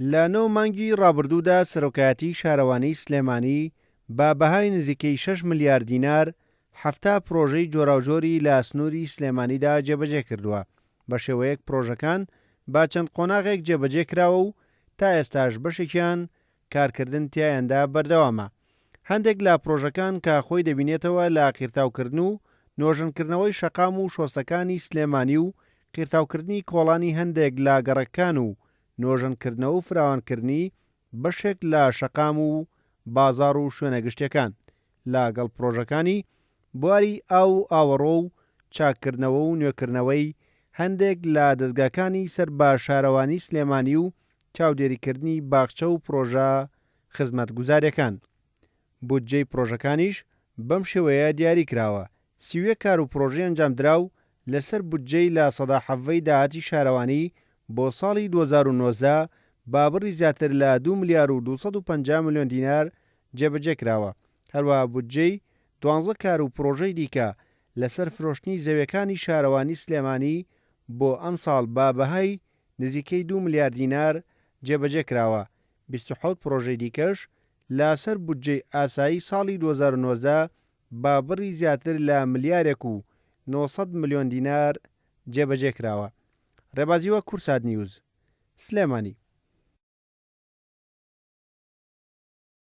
لە نۆ مانگی ڕابردوودا سەرۆکایەتی شارەوانیی سلێمانی بە بەهای نزیکەی شەش ملیار دینار 70 پرۆژەی جۆراوجۆری لە سنووری سلێمانیدا جێبەجێ کردووە، بە شێوەیەک پرۆژەکان بە چەند قۆناغێک جێبەجێ کراوە و تا ئێستاش بەشێکیان کارکردن تیایاندا بەردەوامە. هەندێک لە پرۆژەکان کە خۆی دەبینێتەوە لە قیرتاوکردن و نۆژەنکردنەوەی شەقام و شۆستەکانی سلێمانی و قیرتاوکردنی کۆڵانی هەندێک لە گەڕەکەکان و نۆژەنکردنەوە و فراوانکردنی بەشێک لە شەقام و بازاڕ و شوێنە گشتیەکان لە گەڵ پرۆژەکانی بواری ئاو و ئاوەڕۆ و چاککردنەوە و نوێکردنەوەی هەندێک لە دەزگاکانی سەر بە شارەوانی سلێمانی و چاودێریکردنی باخچە و پرۆژە خزمەتگوزاریەکان. بودجەی پرۆژەکانیش بەم شێوەیە دیاری کراوە، 31 کار و پرۆژەی ئەنجامدراو لەسەر بودجەی 17% ی داهاتی شارەوانی بۆ ساڵی 2019 بە بڕی زیاتر لە دوو ملیار و 250 ملیۆن دینار جێبەجێکراوە، هەروەها بودجەی دوانزە کار و پرۆژەی دیکە لەسەر فرۆشتنی زەویەکانی شارەوانی سلێمانی بۆ ئەمساڵ بە بەهای نزیکەی دوو ملیار دینار جێبەجێکراوە، 27 پرۆژەی دیکەش لەسەر بودجەی ئاسایی ساڵی 2019 بە بڕی زیاتر لە ملیارێک و 900 ملیۆن دینار جێبەجێکراوە. رێبازیوە کوردسات نیوز، سلێمانی.